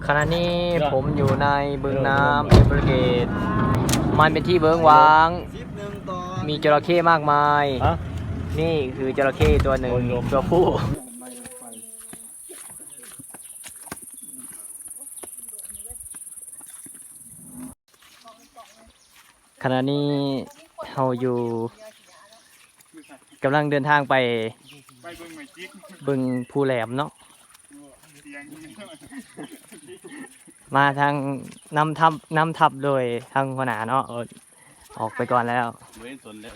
ຂະນະນີ້ຜົມຢູ່ໃນບຶງນ້ຳເອເວີເກດ ມັນເປັນທີ່ເບິ່ງຫວ້າງ ມີຈະລະເຂ້ມາກມາຍ. ນີ້ຄືຈະລະເຂ້ຕົວໜຶ່ງ ຕົວຜູ້. ຂະນະນີ້ເຮົາຢູ່ ກຳລັງເດີນທາງໄປ ໄປເບິ່ງແມຈິກ ເບິ່ງພູແຫຼມເນາະ ມາທາງນຳທັບ ນຳທັບໂດຍທາງຫົວໜ້າເນາະ ອອກໄປກ່ອນແລ້ວ. ບໍ່ເຫັນສົນແລ້ວ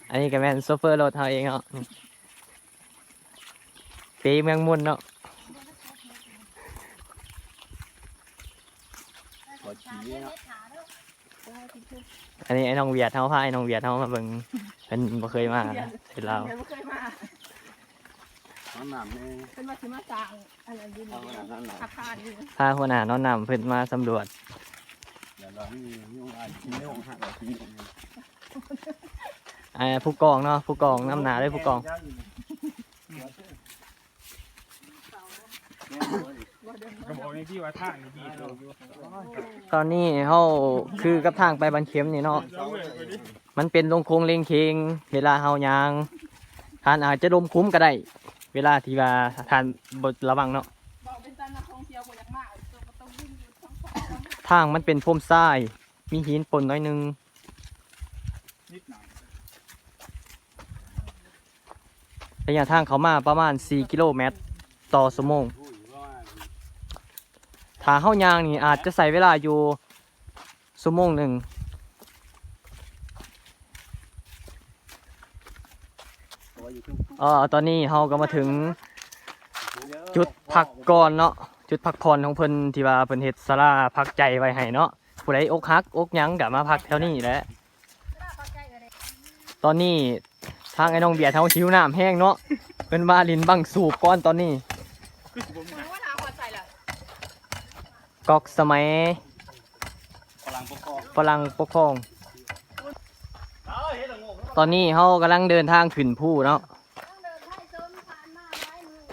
ອັນນີ້ກໍແມ່ນໂຊເຟີລົດເຮົາເອງເນາະ. ເປເມືອງມົນເນາະ ອັນນີ້ໄອ້ນ້ອງຫວຽດເຮົາ ພາໄອ້ນ້ອງຫວຽດເຮົາມາເບິ່ງ ເພິ່ນບໍ່ເຄີຍມາເຂດລາວ ນອນນ້ຳແດ່ ເພິ່ນວ່າຊິມາສ້າງອັນນັ້ນຢູ່ນີ້ ອາຄານຢູ່ ພາຫົວໜ້ານອນນ້ຳເພິ່ນມາສຳຫຼວດ. ອ່າ ຜູ້ກອງເນາະ ຜູ້ກອງນຳໜ້າເລີຍ ຜູ້ກອງ. ກໍບອກໃນທີ່ວ່າທາງນີ້ດີ ຕອນນີ້ເຮົາຄືກັບທາງໄປບ້ານເຂັມນີ້ເນາະ ມັນເປັນລົງໂຄ້ງເລັງເຄງ ເວລາເຮົາຍ່າງ ທ່ານອາດຈະລົ້ມຄຸມກໍໄດ້ ເວລາທີ່ວ່າທ່ານບໍ່ລະວັງເນາະ. ທາງມັນເປັນພົມຊາຍ ມີຫີນປົນໜ້ອຍໜຶ່ງ. ໄລຍະທາງເຂົ້າມາປະມານສີ່ກິໂລແມັດຕໍ່ຊົ່ວໂມງ. ຖ້າເຮົາຍ່າງນີ້ອາດຈະໃຊ້ເວລາຢູ່ຊົ່ວໂມງໜຶ່ງ. ເອີ ຕອນນີ້ເຮົາກໍມາເຖິງຈຸດພັກກ່ອນເນາະ ຈຸດພັກຜ່ອນຂອງເພິ່ນ ທີ່ວ່າເພິ່ນເຮັດສາລາພັກໃຈໄວ້ໃຫ້ເນາະ. ຜູ້ໃດອົກຫັກອົກຫຍັງກໍມາພັກແຖວນີ້ແຫຼະ. ຕອນນີ້ທາງໄອ້ນ້ອງຫວຽດເຮົາຫິວນ້ຳແຮງເນາະ ເພິ່ນມາຫຼິ້ນບັ້ງສູບກ່ອນຕອນນີ້. ກອກສະໄໝ ຝຣັ່ງປົກຄອງ ຝຣັ່ງປົກຄອງ. ຕອນນີ້ເຮົາກຳລັງເດີນທາງຂຶ້ນພູເນາະ.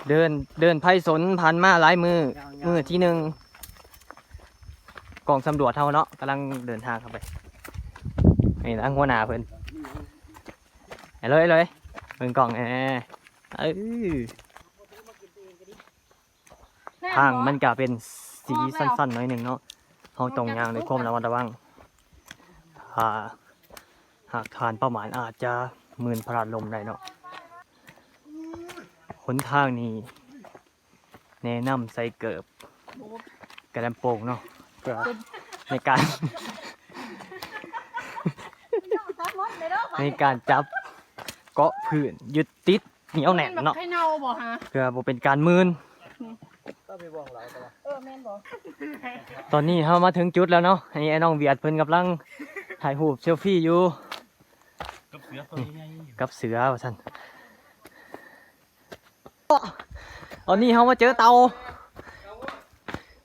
ເດີນ ເດີນໄພສົນຜ່ານມາຫຼາຍມື້ ມື້ທີໜຶ່ງ ກອງສຳຫຼວດເຮົາເນາະ ກຳລັງເດີນທາງເຂົ້າໄປ. ນີ້ທາງຫົວໜ້າເພິ່ນ ເອົາເລີຍ ເອົາເລີຍ ເບິ່ງກ້ອງແນ່. ເອີ ທາງມັນກະເປັນສີສັ້ນໆໜ້ອຍໜຶ່ງເນາະ ເຮົາຕ້ອງຍ່າງດ້ວຍຄວາມລະມັດລະວັງ ຖ້າຫາກທ່ານປະໝາດອາດຈະມື່ນພະລາດລົ້ມໄດ້ເນາະ. ຫົນທາງນີ້ແນະນຳໃສ່ເກີບກະແລັມໂປງເນາະ ເພື່ອໃນການ ໃນການຈັບເກາະພື້ນ ຍຶດຕິດ ໜຽວແໜ້ນເນາະ ເພື່ອບໍ່ເປັນການມື່ນ. ເອີ ແມ່ນບໍ່? ຕອນນີ້ເຮົາມາເຖິງຈຸດແລ້ວເນາະ ອັນນີ້ໄອ້ນ້ອງຫວຽດເພິ່ນກຳລັງຖ່າຍຮູບເຊວຟີຢູ່ ກັບເສືອຕົວໃຫຍ່ ກັບເສືອວ່າຊັ້ນ. ຕອນນີ້ເຮົາມາເຈີເຕົ່າ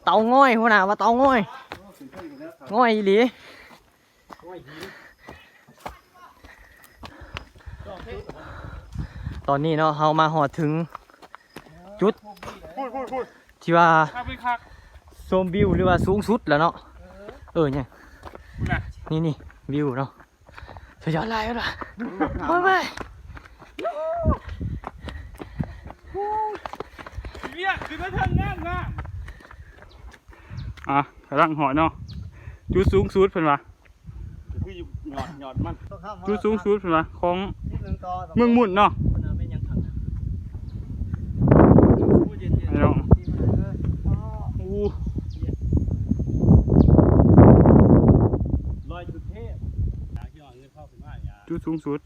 ເຕົ່າງອຍ ຫົວໜ້າວ່າເຕົ່າງອຍ ງອຍອີ່ຫຼີ. ຕອນນີ້ເນາະ ເຮົາມາຮອດເຖິງຈຸດທີ່ວ່າຊົມວິວ ຫຼືວ່າສູງສຸດແລ້ວເນາະ. ເອີ ນີ້ ນີ້ ນີ້ ວິວເນາະ ສຸດຍອດຫຼາຍເພິ່ນວ່າ. ໂອ້ຍ ວຽກຂຶ້ນມາເທິງງາມໆ. ອ່ະ ກຳລັງຮອດເນາະ ຈຸດສູງສຸດເພິ່ນວ່າ ຄືຢູ່ຍອດ ຍອດມັນ ຈຸດສູງສຸດເພິ່ນວ່າຂອງເມືອງມຸນເນາະ. ໂອ້ ຈຸດສູງສຸດ.